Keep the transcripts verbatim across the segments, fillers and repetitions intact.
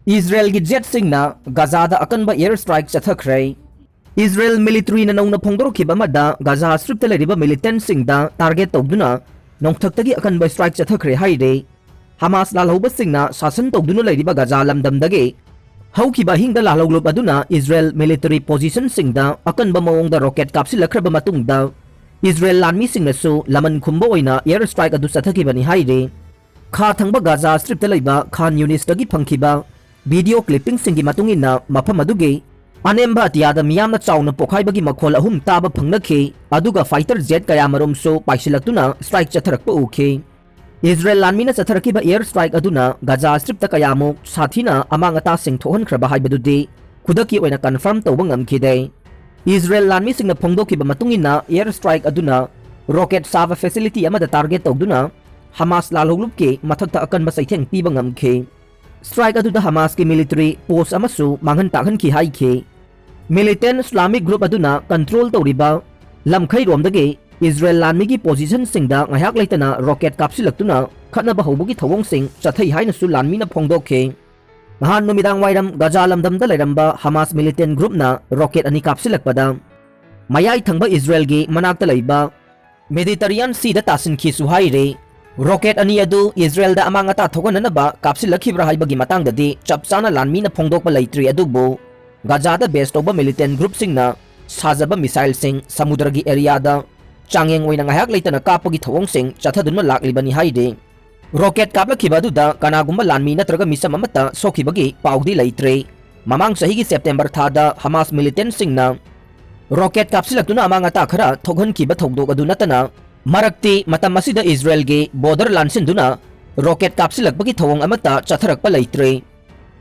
ꯏꯖꯔꯦꯜꯒꯤ ꯖꯦꯠꯁꯤꯡꯅ ꯒꯥꯖꯥꯗ ꯑꯀꯟꯕ air strike ꯆꯠꯊꯈ꯭ꯔꯦ꯫ Israel ꯃꯤꯂꯤꯇꯔꯤꯅ ꯅꯧꯅ ꯐꯣꯡꯗꯣꯔꯛꯈꯤꯕ ꯑꯃꯗ ꯒꯥꯖꯥ ꯁ꯭ꯇ꯭ꯔꯤꯞꯇ ꯂꯩꯔꯤꯕ ꯃꯤꯂꯤꯇꯦꯟꯠꯁꯤꯡꯗ ꯇꯥꯔꯒꯦꯠ ꯇꯧꯗꯨꯅ ꯅꯣꯡꯊꯛꯇꯒꯤ ꯑꯀꯟꯕ strike ꯆꯠꯊꯈ꯭ꯔꯦ ꯍꯥꯏꯔꯤ꯫ ꯍꯃꯥꯁ ꯂꯥꯜꯍꯧꯕꯁꯤꯡꯅ ꯁꯥꯁꯟ ꯇꯧꯗꯨꯅ ꯂꯩꯔꯤꯕ ꯒꯥꯖꯥ ꯂꯝꯗꯝꯗꯒꯤ ꯍꯧꯈꯤꯕ ꯑꯍꯤꯡꯗ ꯂꯥꯜꯍꯧꯂꯨꯞ ꯑꯗꯨꯅ ꯏꯖꯔꯦꯜ ꯃꯤꯂꯤꯇꯔꯤ ꯄꯣꯖꯤꯁꯟꯁꯤꯡꯗ ꯑꯀꯟꯕ ꯃꯑꯣꯡꯗ ꯔꯣꯀꯦꯠ ꯀꯥꯞꯁꯤꯜꯂꯛꯈ꯭ꯔꯕ ꯃꯇꯨꯡꯗ ꯏꯖꯔꯦꯜ ꯂꯥꯟꯃꯤꯁꯤꯡꯅꯁꯨ ꯂꯃꯟ ꯈꯨꯝꯕ ꯑꯣꯏꯅ air strike ꯑꯗꯨ ꯆꯠꯊꯈꯤꯕꯅꯤ ꯍꯥꯏꯔꯤ꯫ ꯈꯥ ꯊꯪꯕ ꯒꯥꯖꯥ ꯁ꯭ꯇ꯭ꯔꯤꯞꯇ ꯂꯩꯕ ꯈꯥꯟ ꯌꯨꯅꯤꯁꯇꯒꯤ ꯐꯪꯈꯤꯕ ꯚꯤꯗꯤꯑꯣ ꯀ꯭ꯂꯤꯞꯄꯤꯡꯁꯤꯡꯒꯤ ꯃꯇꯨꯡ ꯏꯟꯅ ꯃꯐꯝ ꯑꯗꯨꯒꯤ ꯑꯅꯦꯝꯕ ꯑꯇꯤꯌꯥꯗ ꯃꯤꯌꯥꯝꯅ ꯆꯥꯎꯅ ꯄꯣꯛꯈꯥꯏꯕꯒꯤ ꯃꯈꯣꯜ ꯑꯍꯨꯝ ꯇꯥꯕ ꯐꯪꯅꯈꯤ, ꯑꯗꯨꯒ ꯐꯥꯏꯇꯔ ꯖꯦꯠ ꯀꯌꯥꯃꯔꯨꯝꯁꯨ ꯄꯥꯏꯁꯤꯜꯂꯛꯇꯨꯅ strike ꯆꯠꯊꯔꯛꯄ ꯎꯈꯤ꯫ ꯏꯖꯔꯦꯜ ꯂꯥꯟꯃꯤꯅ ꯆꯠꯊꯔꯛꯈꯤꯕ air strike ꯑꯗꯨꯅ ꯒꯥꯖꯥ ꯁ꯭ꯇ꯭ꯔꯤꯞꯇ ꯀꯌꯥꯃꯨꯛ ꯁꯥꯊꯤꯅ ꯑꯃꯥꯡ ꯑꯇꯥꯁꯤꯡ ꯊꯣꯛꯍꯟꯈ꯭ꯔꯕ ꯍꯥꯏꯕꯗꯨꯗꯤ ꯈꯨꯗꯛꯀꯤ ꯑꯣꯏꯅ confirm ꯇꯧꯕ ꯉꯝꯈꯤꯗꯦ꯫ ꯏꯖꯔꯦꯜ ꯂꯥꯟꯃꯤꯁꯤꯡꯅ ꯐꯣꯡꯗꯣꯛꯈꯤꯕ ꯃꯇꯨꯡ ꯏꯟꯅ, air strike ꯑꯗꯨꯅ ꯔꯣꯀꯦꯠ ꯁꯥꯕ facility ꯑꯃꯗ target ꯇꯧꯗꯨꯅ ꯍꯃꯥꯁ ꯂꯥꯜꯍꯧꯂꯨꯞꯀꯤ ꯃꯊꯛꯇ ꯑꯀꯟꯕ ꯆꯩꯊꯦꯡ ꯄꯤꯕ ꯉꯝꯈꯤ꯫ Strike ꯑꯗꯨꯗ ꯍꯃꯥꯁꯀꯤ ꯃꯤꯂꯤꯇꯔꯤ ꯄꯣꯁ ꯑꯃꯁꯨ ꯃꯥꯡꯍꯟ ꯇꯥꯛꯍꯟꯈꯤ ꯍꯥꯏꯈꯤ꯫ ꯃꯤꯂꯤꯇꯦꯟ ꯏꯁꯂꯥꯃꯤꯛ ꯒ꯭ꯔꯨꯞ ꯑꯗꯨꯅ ꯀꯟꯇ꯭ꯔꯣꯜ ꯇꯧꯔꯤꯕ ꯂꯝꯈꯩꯔꯣꯝꯗꯒꯤ ꯏꯖꯔꯦꯜ ꯂꯥꯟꯃꯤꯒꯤ ꯄꯣꯖꯤꯁꯟꯁꯤꯡꯗ ꯉꯥꯏꯍꯥꯛ ꯂꯩꯇꯅ ꯔꯣꯀꯦꯠ ꯀꯥꯞꯁꯤꯜꯂꯛꯇꯨꯅ ꯈꯠꯅꯕ ꯍꯧꯕꯒꯤ ꯊꯧꯑꯣꯡꯁꯤꯡ ꯆꯠꯊꯩ ꯍꯥꯏꯅꯁꯨ ꯂꯥꯟꯃꯤꯅ ꯐꯣꯡꯗꯣꯛꯈꯤ꯫ ꯅꯍꯥꯟ ꯅꯨꯃꯤꯗꯥꯡ ꯋꯥꯏꯔꯝ ꯒꯥꯖꯥ ꯂꯝꯗꯝꯗ ꯂꯩꯔꯝꯕ ꯍꯃꯥꯁ ꯃꯤꯂꯤꯇꯦꯟ ꯒ꯭ꯔꯨꯞꯅ ꯔꯣꯀꯦꯠ ꯑꯅꯤ ꯀꯥꯞꯁꯤꯜꯂꯛꯄꯗ ꯃꯌꯥꯏ ꯊꯪꯕ ꯏꯖꯔꯦꯜꯒꯤ ꯃꯅꯥꯛꯇ ꯂꯩꯕ ꯃꯦꯗꯤꯇꯔꯤꯌꯥꯟ ꯁꯤꯗ ꯇꯥꯁꯤꯟꯈꯤꯁꯨ ꯍꯥꯏꯔꯤ꯫ ꯔꯣꯀꯦꯠ ꯑꯅꯤ ꯑꯗꯨ ꯏꯖꯔꯦꯜꯗ ꯑꯃꯥꯡ ꯑꯇꯥ ꯊꯣꯛꯍꯟꯅꯅꯕ ꯀꯥꯞꯁꯤꯜꯂꯛꯈꯤꯕ꯭ꯔꯥ ꯍꯥꯏꯕꯒꯤ ꯃꯇꯥꯡꯗꯗꯤ ꯆꯞ ꯆꯥꯅ ꯂꯥꯟꯃꯤꯅ ꯐꯣꯡꯗꯣꯛꯄ ꯂꯩꯇ꯭ꯔꯤ, ꯑꯗꯨꯕꯨ ꯒꯥꯖꯥꯗ ꯕꯦꯁ ꯇꯧꯕ ꯃꯤꯂꯤꯇꯦꯟ ꯒ꯭ꯔꯨꯞꯁꯤꯡꯅ ꯁꯥꯖꯕ ꯃꯤꯁꯥꯏꯜꯁꯤꯡ ꯁꯃꯨꯗ꯭ꯔꯒꯤ ꯑꯦꯔꯤꯌꯥꯗ ꯆꯥꯡꯌꯦꯡ ꯑꯣꯏꯅ ꯉꯥꯏꯍꯥꯛ ꯂꯩꯇꯅ ꯀꯥꯞꯄꯒꯤ ꯊꯧꯑꯣꯡꯁꯤꯡ ꯆꯠꯊꯗꯨꯅ ꯂꯥꯛꯂꯤꯕꯅꯤ ꯍꯥꯏꯔꯤ꯫ ꯔꯣꯀꯦꯠ ꯀꯥꯞꯂꯛꯈꯤꯕ ꯑꯗꯨꯗ ꯀꯅꯥꯒꯨꯝꯕ ꯂꯥꯟꯃꯤ ꯅꯠꯇ꯭ꯔꯒ ꯃꯤꯆꯝ ꯑꯃꯠꯇ ꯁꯣꯛꯈꯤꯕꯒꯤ ꯄꯥꯎꯗꯤ ꯂꯩꯇ꯭ꯔꯤ꯫ ꯃꯃꯥꯡ ꯆꯍꯤꯒꯤ ꯁꯦꯞꯇꯦꯝꯕꯔ ꯊꯥꯗ ꯍꯃꯥꯁ ꯃꯤꯂꯤꯇꯦꯟꯁꯤꯡꯅ ꯔꯣꯀꯦꯠ ꯀꯥꯞꯁꯤꯜꯂꯛꯇꯨꯅ ꯑꯃꯥꯡ ꯑꯇꯥ ꯈꯔ ꯊꯣꯛꯍꯟꯈꯤꯕ ꯊꯧꯗꯣꯛ ꯑꯗꯨ ꯅꯠꯇꯅ, ꯃꯔꯛꯇꯤ ꯃꯇꯝ ꯑꯁꯤꯗ ꯏꯖꯔꯦꯜꯒꯤ ꯕꯣꯔꯗꯔ ꯂꯥꯟꯁꯤꯟꯗꯨꯅ ꯔꯣꯀꯦꯠ ꯀꯥꯞꯁꯤꯜꯂꯛꯄꯒꯤ ꯊꯧꯑꯣꯡ ꯑꯃꯠꯇ ꯆꯠꯊꯔꯛꯄ ꯂꯩꯇ꯭ꯔꯤ꯫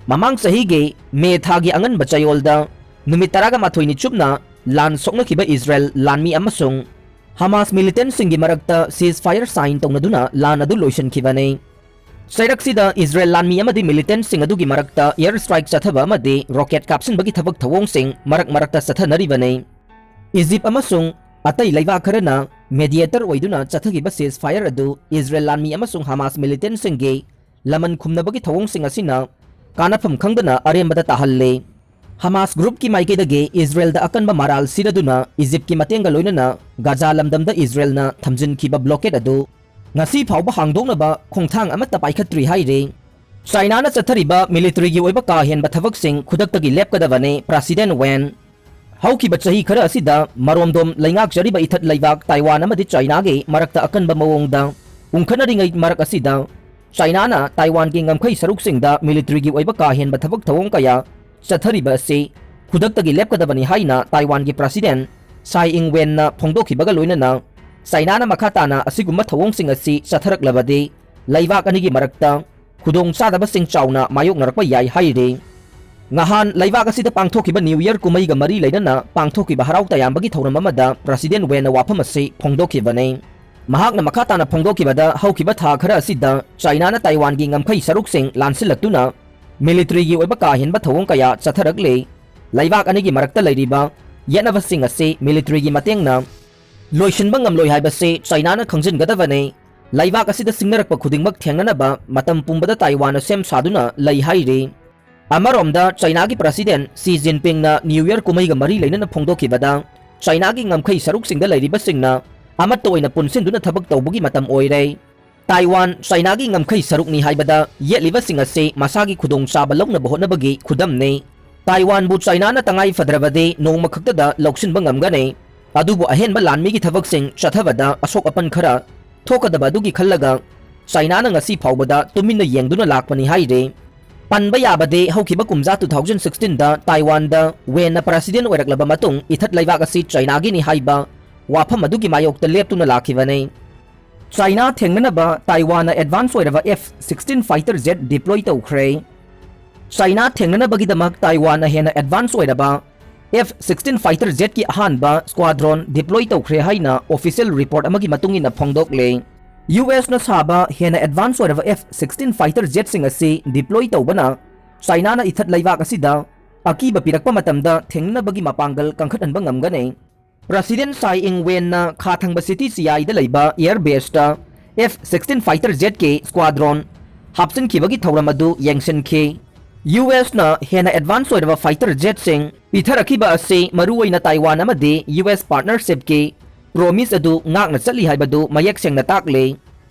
ꯃꯃꯥꯡ ꯆꯍꯤꯒꯤ ꯃꯦ ꯊꯥꯒꯤ ꯑꯉꯟꯕ ꯆꯌꯣꯜꯗ ꯅꯨꯃꯤꯠ ꯇꯔꯥꯒ ꯃꯥꯊꯣꯏꯅꯤ ꯆꯨꯞꯅ ꯂꯥꯟ ꯁꯣꯛꯅꯈꯤꯕ ꯏꯖꯔꯦꯜ ꯂꯥꯟꯃꯤ ꯑꯃꯁꯨꯡ ꯍꯃꯥꯁ ꯃꯤꯂꯤꯇꯦꯟꯁꯤꯡꯒꯤ ꯃꯔꯛꯇ ceasefire sign ꯇꯧꯅꯗꯨꯅ ꯂꯥꯟ ꯑꯗꯨ ꯂꯣꯏꯁꯤꯟꯈꯤꯕꯅꯤ꯫ ꯆꯩꯔꯛꯁꯤꯗ ꯏꯖꯔꯦꯜ ꯂꯥꯟꯃꯤ ꯑꯃꯗꯤ ꯃꯤꯂꯤꯇꯦꯟꯁꯤꯡ ꯑꯗꯨꯒꯤ ꯃꯔꯛꯇ air strike ꯆꯠꯊꯕ ꯑꯃꯗꯤ ꯔꯣꯀꯦꯠ ꯀꯥꯞꯁꯤꯟꯕꯒꯤ ꯊꯕꯛ ꯊꯧꯑꯣꯡꯁꯤꯡ ꯃꯔꯛ ꯃꯔꯛꯇ ꯆꯠꯊꯅꯔꯤꯕꯅꯤ꯫ ꯏꯖꯤꯞ ꯑꯃꯁꯨꯡ ꯑꯇꯩ ꯂꯩꯕꯥꯛ ꯈꯔꯅ mediator ꯑꯣꯏꯗꯨꯅ ꯆꯠꯊꯈꯤꯕ ceasefire ꯑꯗꯨ ꯏꯖꯔꯦꯜ ꯂꯥꯟꯃꯤ ꯑꯃꯁꯨꯡ ꯍꯃꯥꯁ ꯃꯤꯂꯤꯇꯦꯟꯁꯤꯡꯒꯤ ꯂꯃꯟ ꯈꯨꯝꯅꯕꯒꯤ ꯊꯧꯑꯣꯡꯁꯤꯡ ꯑꯁꯤꯅ ꯀꯥꯟꯅꯐꯝ ꯈꯪꯗꯅ ꯑꯔꯦꯝꯕꯗ ꯇꯥꯍꯜꯂꯦ꯫ ꯍꯃꯥꯁ ꯒ꯭ꯔꯨꯞꯀꯤ ꯃꯥꯏꯀꯩꯗꯒꯤ ꯏꯖꯔꯦꯜꯗ ꯑꯀꯟꯕ ꯃꯔꯥꯜ ꯁꯤꯔꯗꯨꯅ ꯏꯖꯤꯞꯀꯤ ꯃꯇꯦꯡꯒ ꯂꯣꯏꯅꯅ ꯒꯥꯖꯥ ꯂꯝꯗꯝꯗ ꯏꯖꯔꯦꯜꯅ ꯊꯝꯖꯤꯟꯈꯤꯕ ꯕ꯭ꯂꯣꯀꯦꯗ ꯑꯗꯨ ꯉꯁꯤ ꯐꯥꯎꯕ ꯍꯥꯡꯗꯣꯛꯅꯕ ꯈꯣꯡꯊꯥꯡ ꯑꯃꯠꯇ ꯄꯥꯏꯈꯠꯇ꯭ꯔꯤ ꯍꯥꯏꯔꯤ꯫ ꯆꯥꯏꯅꯥꯅ ꯆꯠꯊꯔꯤꯕ ꯃꯤꯂꯤꯇꯔꯤꯒꯤ ꯑꯣꯏꯕ ꯀꯥ ꯍꯦꯟꯕ ꯊꯕꯛꯁꯤꯡ ꯈꯨꯗꯛꯇꯒꯤ ꯂꯦꯞꯀꯗꯕꯅꯤ, ꯄ꯭ꯔꯁꯤꯗꯦꯟ ꯋꯦꯟ꯫ ꯍꯧꯈꯤꯕ ꯆꯍꯤ ꯈꯔ ꯑꯁꯤꯗ ꯃꯔꯣꯝꯗꯣꯝ ꯂꯩꯉꯥꯛꯆꯔꯤꯕ ꯏꯊꯠ ꯂꯩꯕꯥꯛ ꯇꯥꯏꯋꯥꯟ ꯑꯃꯗꯤ ꯆꯥꯏꯅꯥꯒꯤ ꯃꯔꯛꯇ ꯑꯀꯟꯕ ꯃꯑꯣꯡꯗ ꯎꯪꯈꯠꯅꯔꯤꯉꯩ ꯃꯔꯛ ꯑꯁꯤꯗ ꯆꯥꯏꯅꯥꯅ ꯇꯥꯏꯋꯥꯟꯒꯤ ꯉꯝꯈꯩ ꯁꯔꯨꯛꯁꯤꯡꯗ ꯃꯤꯂꯤꯇꯔꯤꯒꯤ ꯑꯣꯏꯕ ꯀꯥ ꯍꯦꯟꯕ ꯊꯕꯛ ꯊꯧꯑꯣꯡ ꯀꯌꯥ ꯆꯠꯊꯔꯤꯕ ꯑꯁꯤ ꯈꯨꯗꯛꯇꯒꯤ ꯂꯦꯞꯀꯗꯕꯅꯤ ꯍꯥꯏꯅ ꯇꯥꯏꯋꯥꯟꯒꯤ ꯄ꯭ꯔꯁꯤꯗꯦꯟ ꯁꯥꯏ ꯏꯪ ꯋꯦꯟꯅ ꯐꯣꯡꯗꯣꯛꯈꯤꯕꯒ ꯂꯣꯏꯅꯅ ꯆꯥꯏꯅꯥꯅ ꯃꯈꯥ ꯇꯥꯅ ꯑꯁꯤꯒꯨꯝꯕ ꯊꯧꯑꯣꯡꯁꯤꯡ ꯑꯁꯤ ꯆꯠꯊꯔꯛꯂꯕꯗꯤ ꯂꯩꯕꯥꯛ ꯑꯅꯤꯒꯤ ꯃꯔꯛꯇ ꯈꯨꯗꯣꯡꯆꯥꯗꯕꯁꯤꯡ ꯆꯥꯎꯅ ꯃꯥꯌꯣꯛꯅꯔꯛꯄ ꯌꯥꯏ ꯍꯥꯏꯔꯤ꯫ ꯉꯍꯥꯟ ꯂꯩꯕꯥꯛ ꯑꯁꯤꯗ ꯄꯥꯡꯊꯣꯛꯈꯤꯕ ꯅ꯭ꯌꯨ ꯌꯔ ꯀꯨꯝꯍꯩꯒ ꯃꯔꯤ ꯂꯩꯅꯅ ꯄꯥꯡꯊꯣꯛꯈꯤꯕ ꯍꯔꯥꯎ ꯇꯌꯥꯝꯕꯒꯤ ꯊꯧꯔꯝ ꯑꯃꯗ ꯄ꯭ꯔꯁꯤꯗꯦꯟ ꯋꯦꯟꯅ ꯋꯥꯐꯝ ꯑꯁꯤ ꯐꯣꯡꯗꯣꯛꯈꯤꯕꯅꯤ꯫ ꯃꯍꯥꯛꯅ ꯃꯈꯥ ꯇꯥꯅ ꯐꯣꯡꯗꯣꯛꯈꯤꯕꯗ, ꯍꯧꯈꯤꯕ ꯊꯥ ꯈꯔ ꯑꯁꯤꯗ ꯆꯥꯏꯅꯥꯅ ꯇꯥꯏꯋꯥꯟꯒꯤ ꯉꯝꯈꯩ ꯁꯔꯨꯛꯁꯤꯡ ꯂꯥꯟꯁꯤꯜꯂꯛꯇꯨꯅ ꯃꯤꯂꯤꯇꯔꯤꯒꯤ ꯑꯣꯏꯕ ꯀꯥ ꯍꯦꯟꯕ ꯊꯧꯑꯣꯡ ꯀꯌꯥ ꯆꯠꯊꯔꯛꯂꯤ꯫ ꯂꯩꯕꯥꯛ ꯑꯅꯤꯒꯤ ꯃꯔꯛꯇ ꯂꯩꯔꯤꯕ ꯌꯦꯠꯅꯕꯁꯤꯡ ꯑꯁꯤ ꯃꯤꯂꯤꯇꯔꯤꯒꯤ ꯃꯇꯦꯡꯅ ꯂꯣꯏꯁꯤꯟꯕ ꯉꯝꯂꯣꯏ ꯍꯥꯏꯕꯁꯤ ꯆꯥꯏꯅꯥꯅ ꯈꯪꯖꯤꯟꯒꯗꯕꯅꯤ꯫ ꯂꯩꯕꯥꯛ ꯑꯁꯤꯗ ꯁꯤꯡꯅꯔꯛꯄ ꯈꯨꯗꯤꯡꯃꯛ ꯊꯦꯡꯅꯅꯕ ꯃꯇꯝ ꯄꯨꯝꯕꯗ ꯇꯥꯏꯋꯥꯟꯅ ꯁꯦꯝ ꯁꯥꯗꯨꯅ ꯂꯩ ꯍꯥꯏꯔꯤ꯫ ꯑꯃꯔꯣꯝꯗ ꯆꯥꯏꯅꯥꯒꯤ ꯄ꯭ꯔꯁꯤꯗꯦꯟ ꯁꯤ ꯖꯤꯟꯄꯤꯡꯅ ꯅ꯭ꯌꯨ ꯌꯔ ꯀꯨꯝꯍꯩꯒ ꯃꯔꯤ ꯂꯩꯅꯅ ꯐꯣꯡꯗꯣꯛꯈꯤꯕꯗ, ꯆꯥꯏꯅꯥꯒꯤ ꯉꯝꯈꯩ ꯁꯔꯨꯛꯁꯤꯡꯗ ꯂꯩꯔꯤꯕꯁꯤꯡꯅ ꯑꯃꯠꯇ ꯑꯣꯏꯅ ꯄꯨꯟꯁꯤꯟꯗꯨꯅ ꯊꯕꯛ ꯇꯧꯕꯒꯤ ꯃꯇꯝ ꯑꯣꯏꯔꯦ꯫ ꯇꯥꯏꯋꯥꯟ ꯆꯥꯏꯅꯥꯒꯤ ꯉꯝꯈꯩ ꯁꯔꯨꯛꯅꯤ ꯍꯥꯏꯕꯗ ꯌꯦꯠꯂꯤꯕꯁꯤꯡ ꯑꯁꯤ ꯃꯁꯥꯒꯤ ꯈꯨꯗꯣꯡꯆꯥꯕ ꯂꯧꯅꯕ ꯍꯣꯠꯅꯕꯒꯤ ꯈꯨꯗꯝꯅꯤ꯫ ꯇꯥꯏꯋꯥꯟꯕꯨ ꯆꯥꯏꯅꯥꯅ ꯇꯉꯥꯏ ꯐꯗ꯭ꯔꯕꯗꯤ ꯅꯣꯡꯃ ꯈꯛꯇꯗ ꯂꯧꯁꯤꯟꯕ ꯉꯝꯒꯅꯤ, ꯑꯗꯨꯕꯨ ꯑꯍꯦꯟꯕ ꯂꯥꯟꯃꯤꯒꯤ ꯊꯕꯛꯁꯤꯡ ꯆꯠꯊꯕꯗ ꯑꯁꯣꯛ ꯑꯄꯟ ꯈꯔ ꯊꯣꯛꯀꯗꯕ ꯑꯗꯨꯒꯤ ꯈꯜꯂꯒ ꯆꯥꯏꯅꯥꯅ ꯉꯁꯤ ꯐꯥꯎꯕꯗ ꯇꯨꯃꯤꯟꯅ ꯌꯦꯡꯗꯨꯅ ꯂꯥꯛꯄꯅꯤ ꯍꯥꯏꯔꯤ꯫ ꯄꯟꯕ ꯌꯥꯕꯗꯤ, ꯍꯧꯈꯤꯕ ꯀꯨꯝꯖꯥ two thousand sixteen ꯗ ꯇꯥꯏꯋꯥꯟꯗ ꯋꯦꯟꯅ ꯄ꯭ꯔꯁꯤꯗꯦꯟ ꯑꯣꯏꯔꯛꯂꯕ ꯃꯇꯨꯡ ꯏꯊꯠ ꯂꯩꯕꯥꯛ ꯑꯁꯤ ꯆꯥꯏꯅꯥꯒꯤꯅꯤ ꯍꯥꯏꯕ ꯋꯥꯐꯝ ꯑꯗꯨꯒꯤ ꯃꯥꯌꯣꯛꯇ ꯂꯦꯞꯇꯨꯅ ꯂꯥꯛꯈꯤꯕꯅꯤ꯫ ꯆꯥꯏꯅꯥ ꯊꯦꯡꯅꯅꯕ ꯇꯥꯏꯋꯥꯟꯅ ꯑꯦꯗꯚꯥꯟꯁ ꯑꯣꯏꯔꯕ F sixteen fighter jet deploy ꯇꯧꯈ꯭ꯔꯦ꯫ ꯆꯥꯏꯅꯥ ꯊꯦꯡꯅꯅꯕꯒꯤꯗꯃꯛ ꯇꯥꯏꯋꯥꯟꯅ ꯍꯦꯟꯅ ꯑꯦꯗꯚꯥꯟꯁ ꯑꯣꯏꯔꯕ F sixteen fighter jetꯀꯤ ꯑꯍꯥꯟꯕ squadron deploy ꯇꯧꯈ꯭ꯔꯦ ꯍꯥꯏꯅ official report ꯑꯃꯒꯤ ꯃꯇꯨꯡ ꯏꯟꯅ ꯐꯣꯡꯗꯣꯛꯂꯦ꯫ ꯌꯨ ꯑꯦꯁꯅ ꯁꯥꯕ ꯍꯦꯟꯅ ꯑꯦꯗꯚꯥꯟꯁ ꯑꯣꯏꯔꯕ F sixteen fighter jetꯁꯤꯡ ꯑꯁꯤ deploy ꯇꯧꯕꯅ ꯆꯥꯏꯅꯥꯅ ꯏꯊꯠ ꯂꯩꯕꯥꯛ ꯑꯁꯤꯗ ꯑꯀꯤꯕ ꯄꯤꯔꯛꯄ ꯃꯇꯝꯗ ꯊꯦꯡꯅꯅꯕꯒꯤ ꯃꯄꯥꯡꯒꯜ ꯀꯟꯈꯠꯍꯟꯕ ꯉꯝꯒꯅꯤ꯫ ꯄ꯭ꯔꯁꯤꯗꯦꯟ ꯁꯥꯏ ꯏꯪ ꯋꯦꯟꯅ ꯈꯥ ꯊꯪꯕ ꯁꯤꯇꯤ ꯆꯤꯌꯥꯏꯗ ꯂꯩꯕ air baseꯇ F sixteen fighter jetꯀꯤ squadron ꯍꯥꯞꯆꯤꯟꯈꯤꯕꯒꯤ ꯊꯧꯔꯝ ꯑꯗꯨ ꯌꯦꯡꯁꯤꯟꯈꯤ꯫ ꯌꯨ ꯑꯦꯁꯅ ꯍꯦꯟꯅ ꯑꯦꯗꯚꯥꯟꯁ ꯑꯣꯏꯔꯕ ꯐꯥꯏꯇꯔ ꯖꯦꯠꯁꯤꯡ ꯄꯤꯊꯔꯛꯈꯤꯕ ꯑꯁꯤ ꯃꯔꯨꯑꯣꯏꯅ ꯇꯥꯏꯋꯥꯟ ꯑꯃꯗꯤ ꯌꯨ ꯑꯦꯁ ꯄꯥꯔꯠꯅꯔꯁꯤꯞꯀꯤ ꯄ꯭ꯔꯣꯃꯤꯁ ꯑꯗꯨ ꯉꯥꯛꯅ ꯆꯠꯂꯤ ꯍꯥꯏꯕꯗꯨ ꯃꯌꯦꯛ ꯁꯦꯡꯅ ꯇꯥꯛꯂꯦ꯫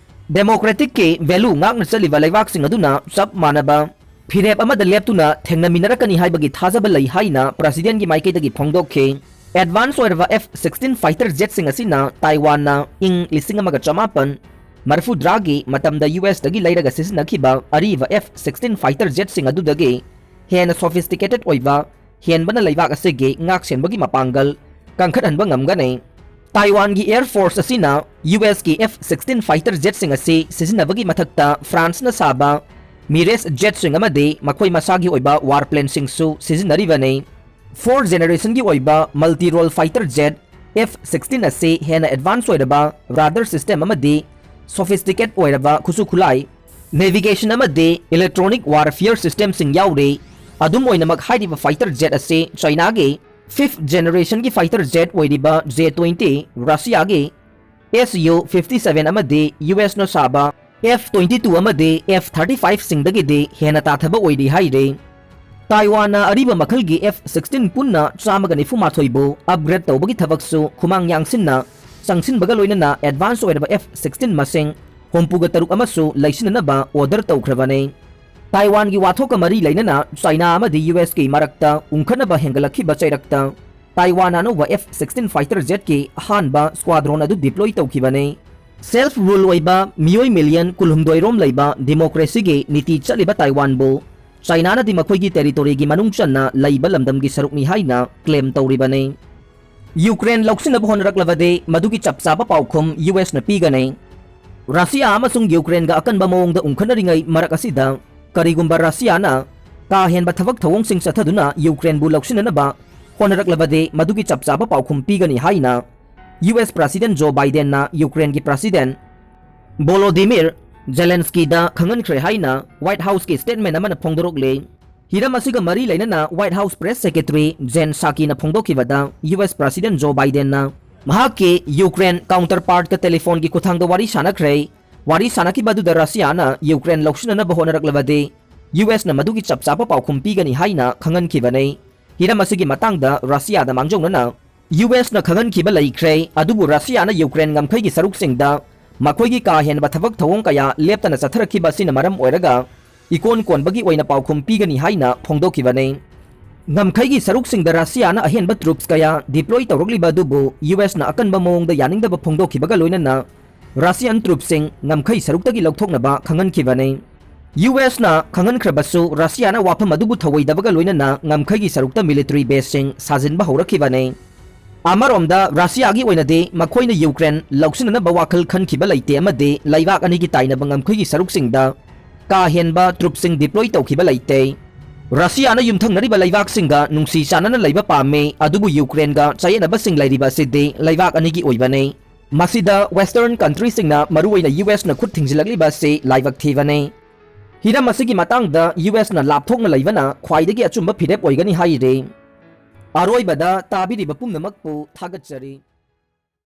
ꯗꯦꯃꯣꯀ꯭ꯔꯦꯇꯤꯛꯀꯤ ꯚꯦꯂꯨ ꯉꯥꯛꯅ ꯆꯠꯂꯤꯕ ꯂꯩꯕꯥꯛꯁꯤꯡ ꯑꯗꯨꯅ ꯆꯞ ꯃꯥꯟꯅꯕ ꯐꯤꯔꯦꯞ ꯑꯃꯗ ꯂꯦꯞꯇꯨꯅ ꯊꯦꯡꯅꯃꯤꯟꯅꯔꯛꯀꯅꯤ ꯍꯥꯏꯕꯒꯤ ꯊꯥꯖꯕ ꯂꯩ ꯍꯥꯏꯅ ꯄ꯭ꯔꯁꯤꯗꯦꯟꯒꯤ ꯃꯥꯏꯀꯩꯗꯒꯤ ꯐꯣꯡꯗꯣꯛꯈꯤ꯫ ꯑꯦꯗꯚꯥꯟꯁ ꯑꯣꯏꯔꯕ ꯑꯦꯐ ꯁꯤꯛꯁꯇꯤꯟ ꯐꯥꯏꯇꯔ ꯖꯦꯠꯁꯤꯡ ꯑꯁꯤꯅ ꯇꯥꯏꯋꯥꯟꯅ ꯏꯪ ꯂꯤꯁꯤꯡ ꯑꯃꯒ ꯆꯃꯥꯄꯟ ꯃꯔꯤꯐꯨꯇꯔꯥꯒꯤ ꯃꯇꯝꯗ ꯌꯨ ꯑꯦꯁꯇꯒꯤ ꯂꯩꯔꯒ ꯁꯤꯖꯤꯟꯅꯈꯤꯕ ꯑꯔꯤꯕ ꯑꯦꯐ ꯁꯤꯛꯁꯇꯤꯟ ꯐꯥꯏꯇꯔ ꯖꯦꯠꯁꯤꯡ ꯑꯗꯨꯗꯒꯤ ꯍꯦꯟꯅ ꯁꯣꯐꯤꯁꯇꯤꯀꯦꯇꯦꯠ ꯑꯣꯏꯕ ꯍꯦꯟꯕꯅ ꯂꯩꯕꯥꯛ ꯑꯁꯤꯒꯤ ꯉꯥꯛꯁꯦꯟꯕꯒꯤ ꯃꯄꯥꯡꯒꯜ ꯀꯟꯈꯠꯍꯟꯕ ꯉꯝꯒꯅꯤ꯫ ꯇꯥꯏꯋꯥꯟꯒꯤ ꯑꯦꯌꯔ ꯐꯣꯔꯁ ꯑꯁꯤꯅ ꯌꯨ ꯑꯦꯁꯀꯤ ꯑꯦꯐ ꯁꯤꯛꯁꯇꯤꯟ ꯐꯥꯏꯇꯔ ꯖꯦꯠꯁꯤꯡ ꯑꯁꯤ ꯁꯤꯖꯤꯟꯅꯕꯒꯤ ꯃꯊꯛꯇ ꯐ꯭ꯔꯥꯟꯁꯅ ꯁꯥꯕ ꯃꯤꯔꯦꯁ ꯖꯦꯠꯁꯤꯡ ꯑꯃꯗꯤ ꯃꯈꯣꯏ ꯃꯁꯥꯒꯤ ꯑꯣꯏꯕ ꯋꯥꯔ ꯄ꯭ꯂꯦꯟꯁꯤꯡꯁꯨ ꯁꯤꯖꯤꯟꯅꯔꯤꯕꯅꯤ꯫ ꯐꯣꯔ ꯖꯦꯅꯦꯔꯦꯁꯟꯒꯤ ꯑꯣꯏꯕ multi role fighter jet F sixteen ꯑꯁꯤ ꯍꯦꯟꯅ ꯑꯦꯗꯚꯥꯟꯁ ꯑꯣꯏꯔꯕ ꯔꯥꯗꯥꯔ ꯁꯤꯁꯇꯦꯝ ꯑꯃꯗꯤ ꯁꯣꯐꯤꯁꯇꯤꯀꯦꯠ ꯑꯣꯏꯔꯕ ꯈꯨꯠꯁꯨ ꯈꯨꯠꯂꯥꯏ, ꯅꯦꯚꯤꯒꯦꯁꯟ ꯑꯃꯗꯤ ꯏꯂꯦꯛꯇ꯭ꯔꯣꯅꯤꯛ ꯋꯥꯔꯐꯤꯌꯔ ꯁꯤꯁꯇꯦꯝꯁꯤꯡ ꯌꯥꯎꯔꯤ꯫ ꯑꯗꯨꯝ ꯑꯣꯏꯅꯃꯛ, ꯍꯥꯏꯔꯤꯕ ꯐꯥꯏꯇꯔ ꯖꯦꯠ ꯑꯁꯤ ꯆꯥꯏꯅꯥꯒꯤ ꯐꯤꯐ ꯖꯦꯅꯦꯔꯦꯁꯟꯒꯤ ꯐꯥꯏꯇꯔ ꯖꯦꯠ ꯑꯣꯏꯔꯤꯕ ꯖꯦ ꯇ꯭ꯋꯦꯟꯇꯤ, ꯔꯁꯤꯌꯥꯒꯤ ꯑꯦꯁ ꯌꯨ ꯐꯤꯐꯇꯤ ꯁꯚꯦꯟ ꯑꯃꯗꯤ ꯌꯨ ꯑꯦꯁꯅ ꯁꯥꯕ ꯑꯦꯐ ꯇ꯭ꯋꯦꯟꯇꯤ ꯇꯨ ꯑꯃꯗꯤ ꯑꯦꯐ ꯊꯥꯔꯇꯤ ꯐꯥꯏꯚ ꯁꯤꯡꯗꯒꯤꯗꯤ ꯍꯦꯟꯅ ꯇꯥꯊꯕ ꯑꯣꯏꯔꯤ ꯍꯥꯏꯔꯤ꯫ ꯇꯥꯏꯋꯥꯟꯅ ꯑꯔꯤꯕ ꯃꯈꯜꯒꯤ ꯑꯦꯐ ꯁꯤꯛꯁꯇꯤꯟ ꯄꯨꯟꯅ ꯆꯥꯝꯃꯒ ꯅꯤꯐꯨ ꯃꯥꯊꯣꯏꯕꯨ ꯑꯞꯒ꯭ꯔꯦꯗ ꯇꯧꯕꯒꯤ ꯊꯕꯛꯁꯨ ꯈꯨꯃꯥꯡ ꯌꯥꯡꯁꯤꯟꯅ ꯆꯪꯁꯤꯟꯕꯒ ꯂꯣꯏꯅꯅ ꯑꯦꯗꯚꯥꯟꯁ ꯑꯣꯏꯔꯕ ꯑꯦꯐ ꯁꯤꯛꯁꯇꯤꯟ ꯃꯁꯤꯡ ꯍꯨꯝꯐꯨꯒ ꯇꯔꯨꯛ ꯑꯃꯁꯨ ꯂꯩꯁꯤꯟꯅꯅꯕ ꯑꯣꯔꯗꯔ ꯇꯧꯈ꯭ꯔꯕꯅꯤ꯫ ꯇꯥꯏꯋꯥꯟꯒꯤ ꯋꯥꯊꯣꯛꯀ ꯃꯔꯤ ꯂꯩꯅꯅ ꯆꯥꯏꯅꯥ ꯑꯃꯗꯤ ꯌꯨ ꯑꯦꯁꯀꯤ ꯃꯔꯛꯇ ꯎꯪꯈꯠꯅꯕ ꯍꯦꯟꯒꯠꯂꯛꯈꯤꯕ ꯆꯩꯔꯛꯇ ꯇꯥꯏꯋꯥꯟꯅ ꯑꯅꯧꯕ ꯑꯦꯐ ꯁꯤꯛꯁꯇꯤꯟ ꯐꯥꯏꯇꯔ ꯖꯦꯠꯀꯤ ꯑꯍꯥꯟꯕ ꯁ꯭ꯀ꯭ꯋꯥꯗ꯭ꯔꯣꯟ ꯑꯗꯨ ꯗꯤꯄ꯭ꯂꯣꯏ ꯇꯧꯈꯤꯕꯅꯤ꯫ ꯁꯦꯜꯐ ꯔꯨꯜ ꯑꯣꯏꯕ ꯃꯤꯑꯣꯏ ꯃꯤꯂꯤꯌꯟ ꯀꯨꯟꯍꯨꯝꯗꯣꯏ ꯔꯣꯝ ꯂꯩꯕ ꯗꯤꯃꯣꯀ꯭ꯔꯦꯁꯤꯒꯤ ꯅꯤꯇꯤ ꯆꯠꯂꯤꯕ ꯇꯥꯏꯋꯥꯟꯕꯨ ꯆꯥꯏꯅꯥꯅꯗꯤ ꯃꯈꯣꯏꯒꯤ ꯇꯦꯔꯤꯇꯣꯔꯤꯒꯤ ꯃꯅꯨꯡ ꯆꯟꯅ ꯂꯩꯕ ꯂꯝꯗꯝꯒꯤ ꯁꯔꯨꯛꯅꯤ ꯍꯥꯏꯅ ꯀ꯭ꯂꯦꯝ ꯇꯧꯔꯤꯕꯅꯤ꯫ ꯌꯨꯀ꯭ꯔꯦꯟ ꯂꯧꯁꯤꯟꯅꯕ ꯍꯣꯠꯅꯔꯛꯂꯕꯗꯤ ꯃꯗꯨꯒꯤ ꯆꯞ ꯆꯥꯕ ꯄꯥꯎꯈꯨꯝ ꯌꯨ ꯑꯦꯁꯅ ꯄꯤꯒꯅꯤ꯫ ꯔꯁꯤꯌꯥ ꯑꯃꯁꯨꯡ ꯌꯨꯀ꯭ꯔꯦꯟꯒ ꯑꯀꯟꯕ ꯃꯑꯣꯡꯗ ꯎꯪꯈꯠꯅꯔꯤꯉꯩ ꯃꯔꯛ ꯑꯁꯤꯗ ꯀꯔꯤꯒꯨꯝꯕ ꯔꯁꯤꯌꯥꯅ ꯀꯥ ꯍꯦꯟꯕ ꯊꯕꯛ ꯊꯧꯑꯣꯡꯁꯤꯡ ꯆꯠꯊꯗꯨꯅ ꯌꯨꯀ꯭ꯔꯦꯟꯕꯨ ꯂꯧꯁꯤꯟꯅꯅꯕ ꯍꯣꯠꯅꯔꯛꯂꯕꯗꯤ ꯃꯗꯨꯒꯤ ꯆꯞ ꯆꯥꯕ ꯄꯥꯎꯈꯨꯝ ꯄꯤꯒꯅꯤ ꯍꯥꯏꯅ ꯌꯨ ꯑꯦꯁ ꯄ꯭ꯔꯁꯤꯗꯦꯟ ꯖꯣ ꯕꯥꯏꯗꯦꯟꯅ ꯌꯨꯀ꯭ꯔꯦꯟꯒꯤ ꯄ꯭ꯔꯁꯤꯗꯦꯟ ꯚꯣꯂꯣꯗꯤꯃꯤꯔ ꯖꯦꯂꯦꯟꯁꯀꯤꯗ ꯈꯪꯍꯟꯈ꯭ꯔꯦ ꯍꯥꯏꯅ ꯋꯥꯏꯠ ꯍꯥꯎꯁꯀꯤ ꯁ꯭ꯇꯦꯠꯃꯦꯟ ꯑꯃꯅ ꯐꯣꯡꯗꯣꯔꯛꯂꯦ꯫ ꯍꯤꯔꯝ ꯑꯁꯤꯒ ꯃꯔꯤ ꯂꯩꯅꯅ ꯋꯥꯏꯠ ꯍꯥꯎꯁ ꯄ꯭ꯔꯦꯁ ꯁꯦꯀ꯭ꯔꯦꯇꯔꯤ ꯖꯦꯟ ꯁꯥꯀꯤꯅ ꯐꯣꯡꯗꯣꯛꯈꯤꯕꯗ ꯌꯨ ꯑꯦꯁ ꯄ꯭ꯔꯁꯤꯗꯦꯟ ꯖꯣ ꯕꯥꯏꯗꯦꯟꯅ ꯃꯍꯥꯛꯀꯤ ꯌꯨꯀ꯭ꯔꯦꯟ ꯀꯥꯎꯟꯇꯔ ꯄꯥꯔꯠꯀ ꯇꯦꯂꯤꯐꯣꯟꯒꯤ ꯈꯨꯠꯊꯥꯡꯗ ꯋꯥꯔꯤ ꯁꯥꯟꯅꯈ꯭ꯔꯦ꯫ ꯋꯥꯔꯤ ꯁꯥꯟꯅꯈꯤꯕ ꯑꯗꯨꯗ ꯔꯁꯤꯌꯥꯅ ꯌꯨꯀ꯭ꯔꯦꯟ ꯂꯧꯁꯤꯟꯅꯅꯕ ꯍꯣꯠꯅꯔꯛꯂꯕꯗꯤ ꯌꯨ ꯑꯦꯁꯅ ꯃꯗꯨꯒꯤ ꯆꯞ ꯆꯥꯕ ꯄꯥꯎꯈꯨꯝ ꯄꯤꯒꯅꯤ ꯍꯥꯏꯅ ꯈꯪꯍꯟꯈꯤꯕꯅꯤ꯫ ꯍꯤꯔꯝ ꯑꯁꯤꯒꯤ ꯃꯇꯥꯡꯗ ꯔꯁꯤꯌꯥꯗ ꯃꯥꯡꯖꯧꯅꯅ ꯌꯨ ꯑꯦꯁꯅ ꯈꯪꯍꯟꯈꯤꯕ ꯂꯩꯈ꯭ꯔꯦ, ꯑꯗꯨꯕꯨ ꯔꯁꯤꯌꯥꯅ ꯌꯨꯀ꯭ꯔꯦꯟ ꯉꯝꯈꯩꯒꯤ ꯁꯔꯨꯛꯁꯤꯡꯗ ꯃꯈꯣꯏꯒꯤ ꯀꯥ ꯍꯦꯟꯕ ꯊꯕꯛ ꯊꯧꯑꯣꯡ ꯀꯌꯥ ꯂꯦꯞꯇꯅ ꯆꯠꯊꯔꯛꯈꯤꯕ ꯑꯁꯤꯅ ꯃꯔꯝ ꯑꯣꯏꯔꯒ ꯏꯀꯣꯟ ꯀꯣꯟꯕꯒꯤ ꯑꯣꯏꯅ ꯄꯥꯎꯈꯨꯝ ꯄꯤꯒꯅꯤ ꯍꯥꯏꯅ ꯐꯣꯡꯗꯣꯛꯈꯤꯕꯅꯤ꯫ ꯉꯝꯈꯩꯒꯤ ꯁꯔꯨꯛꯁꯤꯡꯗ ꯔꯁꯤꯌꯥꯅ ꯑꯍꯦꯟꯕ ꯇ꯭ꯔꯨꯞꯁ ꯀꯌꯥ ꯗꯤꯄ꯭ꯂꯣꯏ ꯇꯧꯔꯛꯂꯤꯕ ꯑꯗꯨꯕꯨ ꯌꯨ ꯑꯦꯁꯅ ꯑꯀꯟꯕ ꯃꯑꯣꯡꯗ ꯌꯥꯅꯤꯡꯗꯕ ꯐꯣꯡꯗꯣꯛꯈꯤꯕꯒ ꯂꯣꯏꯅꯅ ꯔꯁꯤꯌꯥꯟ ꯇ꯭ꯔꯨꯞꯁꯤꯡ ꯉꯝꯈꯩ ꯁꯔꯨꯛꯇꯒꯤ ꯂꯧꯊꯣꯛꯅꯕ ꯈꯪꯍꯟꯈꯤꯕꯅꯤ꯫ ꯌꯨ ꯑꯦꯁꯅ ꯈꯪꯍꯟꯈ꯭ꯔꯕꯁꯨ ꯔꯁꯤꯌꯥꯅ ꯋꯥꯐꯝ ꯑꯗꯨꯕꯨ ꯊꯧꯑꯣꯏꯗꯕꯒ ꯂꯣꯏꯅꯅ ꯉꯝꯈꯩꯒꯤ ꯁꯔꯨꯛꯇ ꯃꯤꯂꯤꯇꯔꯤ ꯕꯦꯁꯁꯤꯡ ꯁꯥꯖꯤꯟꯕ ꯍꯧꯔꯛꯈꯤꯕꯅꯤ꯫ ꯑꯃꯔꯣꯝꯗ ꯔꯁꯤꯌꯥꯒꯤ ꯑꯣꯏꯅꯗꯤ ꯃꯈꯣꯏꯅ ꯌꯨꯀ꯭ꯔꯦꯟ ꯂꯧꯁꯤꯟꯅꯅꯕ ꯋꯥꯈꯜ ꯈꯟꯈꯤꯕ ꯂꯩꯇꯦ ꯑꯃꯗꯤ ꯂꯩꯕꯥꯛ ꯑꯅꯤꯒꯤ ꯇꯥꯏꯅꯕ ꯉꯝꯈꯩꯒꯤ ꯁꯔꯨꯛꯁꯤꯡꯗ ꯀꯥ ꯍꯦꯟꯕ ꯇ꯭ꯔꯨꯞꯁꯤꯡ ꯗꯤꯄ꯭ꯂꯣꯏ ꯇꯧꯈꯤꯕ ꯂꯩꯇꯦ꯫ ꯔꯁꯤꯌꯥꯅ ꯌꯨꯝꯊꯪꯅꯔꯤꯕ ꯂꯩꯕꯥꯛꯁꯤꯡꯒ ꯅꯨꯡꯁꯤ ꯆꯥꯟꯅꯅ ꯂꯩꯕ ꯄꯥꯝꯃꯤ, ꯑꯗꯨꯕꯨ ꯌꯨꯀ꯭ꯔꯦꯟꯒ ꯆꯌꯦꯠꯅꯕꯁꯤꯡ ꯂꯩꯔꯤꯕ ꯑꯁꯤꯗꯤ ꯂꯩꯕꯥꯛ ꯑꯅꯤꯒꯤ ꯑꯣꯏꯕꯅꯤ꯫ ꯃꯁꯤꯗ ꯋꯦꯁꯇꯔꯟ ꯀꯟꯇ꯭ꯔꯤꯁꯤꯡꯅ ꯃꯔꯨꯑꯣꯏꯅ ꯌꯨ ꯑꯦꯁꯅ ꯈꯨꯠ ꯊꯤꯡꯖꯤꯜꯂꯛꯂꯤꯕ ꯑꯁꯤ ꯂꯥꯏꯕꯛ ꯊꯤꯕꯅꯤ꯫ ꯍꯤꯔꯝ ꯑꯁꯤꯒꯤ ꯃꯇꯥꯡꯗ ꯌꯨ ꯑꯦꯁꯅ ꯂꯥꯞꯊꯣꯛꯅ ꯂꯩꯕꯅ ꯈ꯭ꯋꯥꯏꯗꯒꯤ ꯑꯆꯨꯝꯕ ꯐꯤꯔꯦꯞ ꯑꯣꯏꯒꯅꯤ ꯍꯥꯏꯔꯤ꯫ ꯑꯔꯣꯏꯕꯗ ꯇꯥꯕꯤꯔꯤꯕ ꯄꯨꯝꯅꯃꯛꯄꯨ ꯊꯥꯒꯠꯆꯔꯤ꯫